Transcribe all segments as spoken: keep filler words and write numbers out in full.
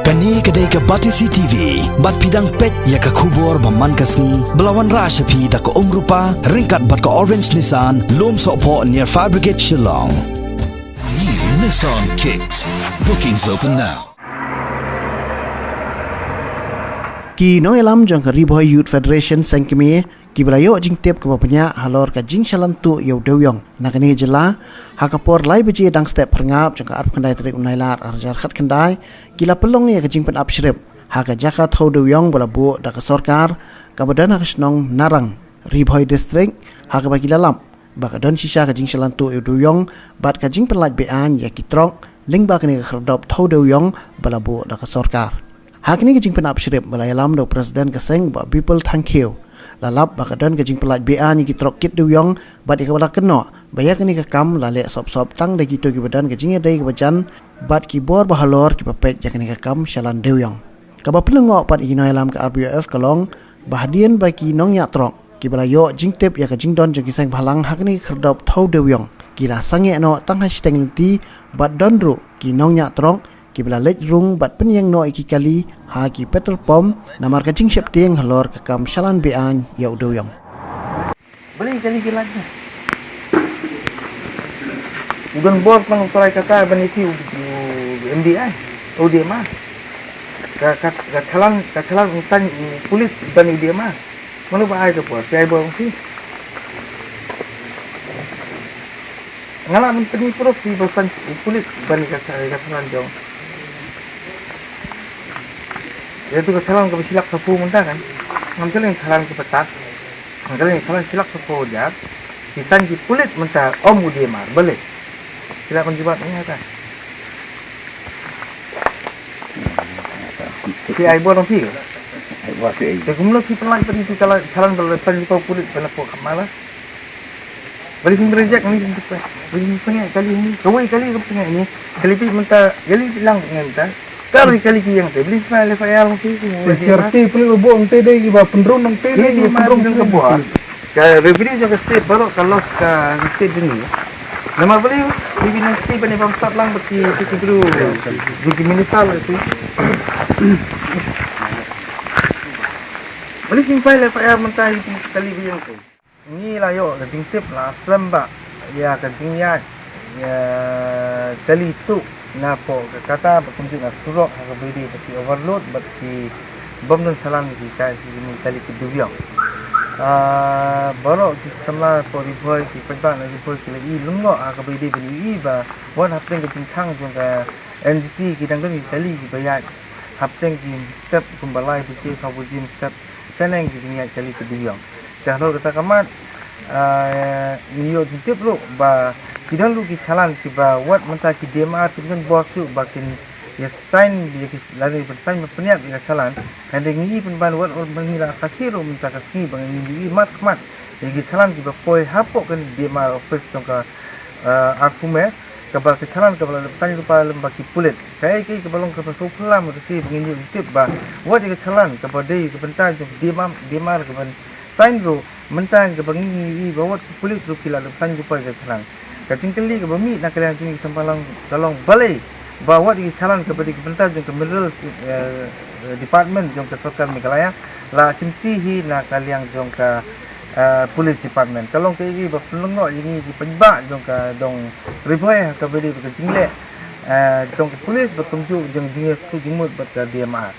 Kane ka dei ka Batesi T V, bad phi dang peit ïa ka khubor ba man ka sngi, ba la wanrah sha phi da ka Umrupa, ryngkat bad ka Orange Nissan, Lumsohphoh near Fire Brigade Shillong. New Nissan Kicks. Bookings open now. Ki nongïalam jong ka Ri Bhoi Youth Federation Seng Kmie, kiba la ïoh jingtip kaba bniah halor ka jingshalan tuh ïa u dewïong na kane ka jylla, ha ka por lai baje dang step phyrngap jong ka arphew khyndai tarik u Nailar arhajar khatkhyndai, ki la pynlong ïa ka jingpynap shrip ha ka jaka thew dewïong ba la buh da ka sorkar, kaba don ha ka shnong Narang, Ri Bhoi District, ha kaba ki la lap ba ka don shisha ka jingshalan tuh ïa u dewïong bad ka jingpynlait be-aiñ ïa ki trok lyngba kane ka khyrdop thew dewïong ba la buh da ka sorkar. Ha kane ka jingpynap shrip ba la ïalam da u President ka seng, Bah Bipul Thangkhiew, la lap ba ka don ka jingpynlait be-aiñ ïa ki trok kit dewïong, bad ïa kaba la kynnoh ba ïa kane ka kam la leh sop sop tang da kito kiba don ka jingïadei kaba jan bad ki bor ba halor kiba peit ïa kane ka kam shalan dewïong. Kaba pynlyngngoh pat ïa ki nongïalam ka R B Y F ka long ba hadien ba ki nongñiah trok kiba la ïoh jingtip ïa ka jingdon jong ki seng bhalang ha kane ka khyrdop thew dewïong, ki la sangeh noh tang ha shiteng lynti, bad don ruh ki nongñiah trok kiba la leit rung bad pynïeng noh ïa ki kali ha ki petrol pump namar ka jingsheptieng halor ka kam shalan be-aiñ ïa u dewïong. Balei kali ki lait ne? U don bor tang u trai kata ban ïa ki u, u M D I, u D M R. Ka, ka, ka shalan, ka shalan u tang u pulit ban u D M R. Mano ba ai ka bor, ki ai bor mesti. Nga lah ban pyni proof ki ba san u pulit ban ka, ka shalan jong. Ïa tu ka shalan kaba shi lak saphew mynta kan. Ngam shalan shalan kaba tad. Ngam shalan shalan shi lak saphew hajar. Ki san ki pulit mynta ym u D M R, balei? Shi lak ban jubab ïa ta. Ki ai bor phi. Ai bor phi. Te kumno ki pynlait pynlait tu shalan, shalan ba la san ki pulit ba la pok kamala. Bali sing reject ni sing tupai. Bali sing pengek kali ni. Kawei kali ka pengek ni. Kali pi mynta, kali pi lang pengek mynta. Kali kali ki ïeng te. Bali sing F I R mesti sing. Te siar te peli lo bo te dei ki ba pynrung nang te dei ki ba pynrung nang ke bo. Ka revenue jong ka state baroh ka loss ka state duni. Nama bali revenue state bani bam sat lang baki tu tu tu. Bagi minister lah tu. Bali sing file F I R mynta itu kali bi ïeng te. Ngi la ïoh ka jingtip la slem ba ïa ka jingïaid ïa kali tuh na pdeng ka kata ba kumjuh na surok ha kaba ïadei bad ki overload bad ki bym don shalan ki kai ki kali ki dewïong. Ah, baroh ki samla pdeng Ri Bhoi, ki paidbah na Ri Bhoi ki la i lyngngoh ha kaba ïadei ban i ba wat hapdeng ka jingthang jong ka N G T ki dang don ki kali kiba ïaid hapdeng ki step kumba lai baje saw baje step. Shaneng ki jingïaid kali ki dewïong. Te halor kata ka mat, ah, ngi ïoh jingtip ruh ba ki don ruh ki shalan kiba wat mynta ki D M R ki don bor shuh ba kin ïa sign ïa ki lane ban sign ban pynïap ïa ka shalan. Hynrei ngi pynban wat, wat ngi la sakhi ruh mynta ka sngi ba ngi ïohi mat khmat ïa ki shalan kiba poi hapoh ka D M R office jong ka, ah, Arphumer. Kaba ka shalan kaba la dep sign lypa lem bad ki pulit. Kaei kaei kaba long kaba shu pynlam ka shi ba ngin ïoh tip ba wat ïa ka shalan kaba dei ka bynta jong ka D M R, D M R kaban sign ruh mynta kaba ngi ngi i ba wat ki pulit ruh ki la dep sign lypa ïa ka shalan. Ka jingkylli kaba mih na ka liang jong ngi ki seng bhalang ka long balei ba wat ïa ka shalan kaba dei ka bynta jong ka mineral, eh, department jong ka sorkar Meghalaya la kynti hi na ka liang jong ka eh, police department. Ka long kaei ba pynlyngngoh ïa ngi ki paidbah jong ka dong Ri Bhoi ha kaba ïadei bad ka jingleh, eh, jong ka police bad kumjuh jong jingïasuk jingmut bad ka D M R.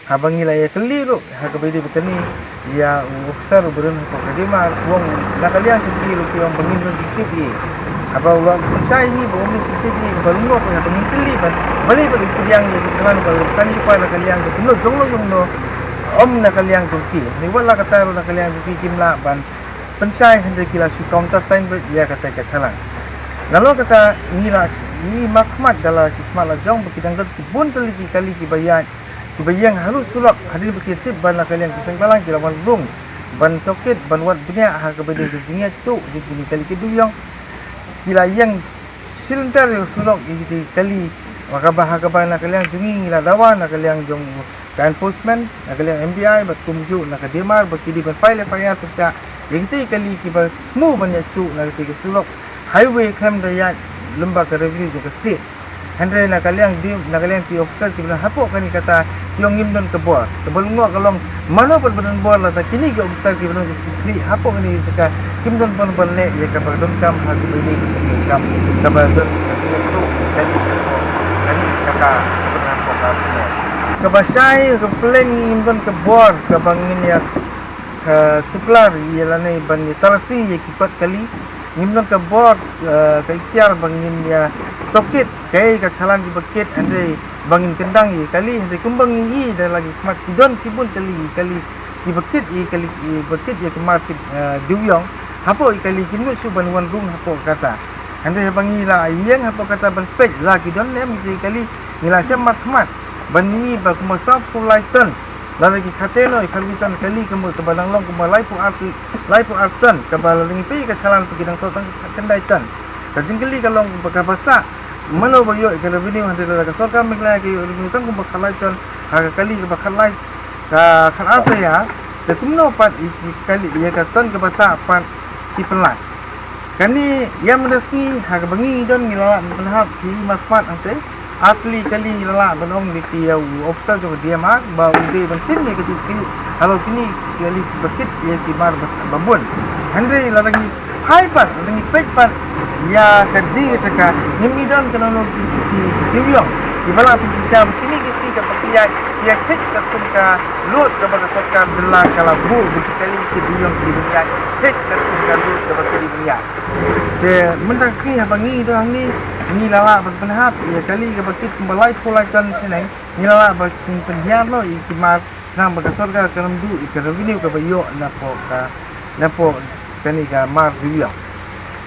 Haba ngi la ïakylli ruh ha kaba ïadei bad kane ïa u officer uba don hapoh ka D M R, u ong na ka liang jong ki ruh ki ong ba ngim don jingtip ïa. Haba u la pynshai ïa ngi ba ngim don jingtip ïa, ba lyngngoh ruh haba ngi kylli ban balei ba ki pdiang ïa ki shalan ba kan ïa pa na ka liang jong ki, jong no jong no. Ym na ka liang jong ki. Ni wat la kata ruh na ka liang jong ki kim lah ban pynshai hynrei ki la shu counter sign beit ïa kata ka shalan. Nalor kata ngi la ngi makhmat da la ki khmat la jong ba ki dang don ki bun tylli ki kali kiba ïaid kiba ïeng harud surok hadien ba ki tip ba na ka liang ki seng bhalang ki la wan rung ban tohkit ban wad bniah ha kaba dei ka jingïaid tuh jong kine ki kali ki dewïong. Ki la ïeng cylinder ïa u surok ïa ki kali. Wa kaba ha kaba na ka liang jong ngi ngi la dawa na ka liang jong ka enforcement, na ka liang M D I bad kumjuh na ka D M R ba ki dei ban file F I R pyrshah ïa kita ki kali kiba thmu ban ïaid tuh na kita ki surok highway khlem da ïaid lyngba ka revenue jong ka state. Hynrei na ka liang di, na ka liang ki officer kiba don hapoh kane kata, ki ong ngim don ka bor. Kaba long, ka long mano pat ba don bor, lada kine ki officer kiba don ki kli hapoh kane ka jaka kim don bor ban leh ïa kaba donkam ha kaba ïadei bad kane ka kam, kaba don ka jingïathuh kane ka kata. Kaba shai, ka pleng, ngim don ka bor kaba ngin ïa, eh, tuklar ïa lane ban ïa talasi ïa ki kot kali. Ngim don ka bor, eh, ka ikhtiar ba ngin ïa tohkit kaei ka jingïalang kiba kit, hynrei ba ngin kyndang ïa kali, hynrei kumba ngi i da la ki khmat, ki don shibun kali, kali kiba kit ïa kali, kiba kit ïa ka mar kit, eh, diwiong hapoh ïa kali, kim nud shuh ban wan rung hapoh kata. Hynrei haba ngi la ïeng hapoh kata ban peit, la ki don ne em ïa kali, ngi la shem markhmat ban i ba kumba sawphew lai ton. Lada ki khaten noh ïa ka revenue kali ka mut kaba dang long kumba laiphew ar, laiphew ar ton, kaba lada ngi peit ka jingïalang ba ki dang toh tang khyndai ton. Ka jingkylli ka long ba kaba sah, mano ba ïoh ïa ka revenue, hynrei lada ka sorkar Meghalaya ka ïoh revenue tang kumba khatlai ton ha ka kali kaba khatlai, ka khatar taïew, te kumno pat ïa ki kali, ïa ka ton kaba sah pat ki pynlait. Kane ïa mynta sngi ha kaba ngi don ngi la lah ban pynhap ki markhmat hangtei. Ar tylli kali ngi la lah ban ong ïa ki, ïa u officer jong ka D M R ba u dei ban shim ïa ka duty halor kine ki kali kiba kit ïa ki mar ba, ba bun. Hynrei lada ngi phai pat, lada ngi peit pat ïa ka dei ka jaka, ngim, ngi don kano kano ki, ki, ki diwiong kiba la pynshisha ba kine ki sngi kaba ki ïaid, ki ïaid thik katkum ka load kaba ka sorkar jylla ka la buh ba ki kali ki diwiong ki dei ban ïaid thik katkum ka load kaba ki dei ban ïaid. Te mynta ka sngi haba ngi don hangne, ngi la lah ban pynhap ïa kali kaba kit kumba laiphew lai ton shaneng, ngi la lah ban pynhiar noh ïa ki mar khnang ba ka sorkar kan ym duh ïa ka revenue kaba ïoh napoh ka, napoh kane ka mar diwiong.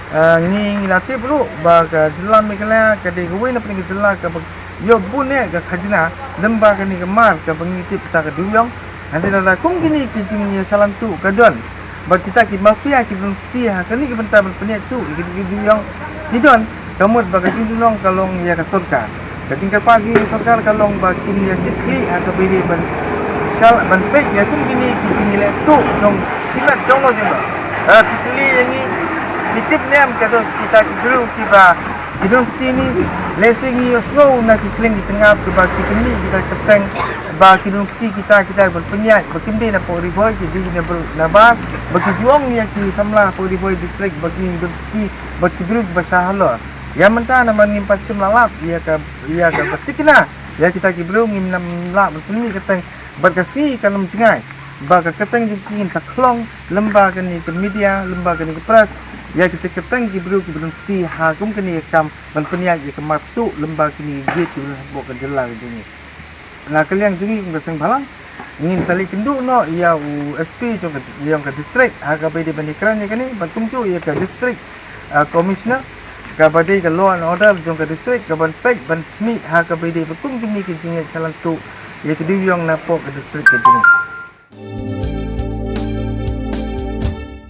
Eh, ngi, ngi la tip ruh ba ka jylla Meghalaya ka dei kawei na pdeng ka jylla kaba ïoh bun eh ka khajna lyngba kane ka mar kaba ngi tip kata ka diwiong. Hynrei lada kum kine ki jingïalang tuh ka don bad kita ki mafia ki don kti ha kane ka bynta ban pynïaid tuh ïa kine ki diwiong ki don, ka mut ba ka jingdonong ka long ïa ka sorkar. Ka jingkyrpad ïa ka sorkar ka long ba kin ïa kitkhlieh ha kaba ïadei ban shah ban peit ïa kum kine ki jingïaleh tuh jong shimet jong no jong no. Lada ki kylli ïa ngi, ki tip ne em ka don kita ki briew kiba ki don kti ne, lehse ngi ïohsngew na ki kyrteng ki tnga kiba ki kynnoh kita ki kyrteng ba ki don kti kita, kita ban pynïaid ba kim dei napoh Ri Bhoi, ki dei na bar, na bar ba ki ju ong ïa ki samla hapoh Ri Bhoi district ba ki don kti bad ki briew kiba shah halor. Ïa mynta namar ngim pat shym la lap ïa ka, ïa kaba thikna ïa kita ki briew, ngim lah ban pynmih kyrteng bad ka sngi kan ym jngai ba ka kyrteng jong ki kan sa khlong lyngba kane ka media, lyngba kane ka press, ïa kita ki kyrteng ki briew kiba don kti ha kum kane ka kam ban pynïaid ïa ka mar tuh lyngba kine ki gate kiba don hapoh ka jylla ka jong ngi. Na ka liang jong ngi kum ka seng bhalang, ngin sa leit kynduh noh ïa u S P jong ka, jong ka district ha kaba ïadei ban ïakren ïa kane, bad kumjuh ïa ka district, ah, commissioner kaba dei ka law and order jong ka district, kaban peit ban mih ha kaba ïadei bad kum kine ki jingïalang tuh ïa ki diwiong napoh ka district ka jong ngi.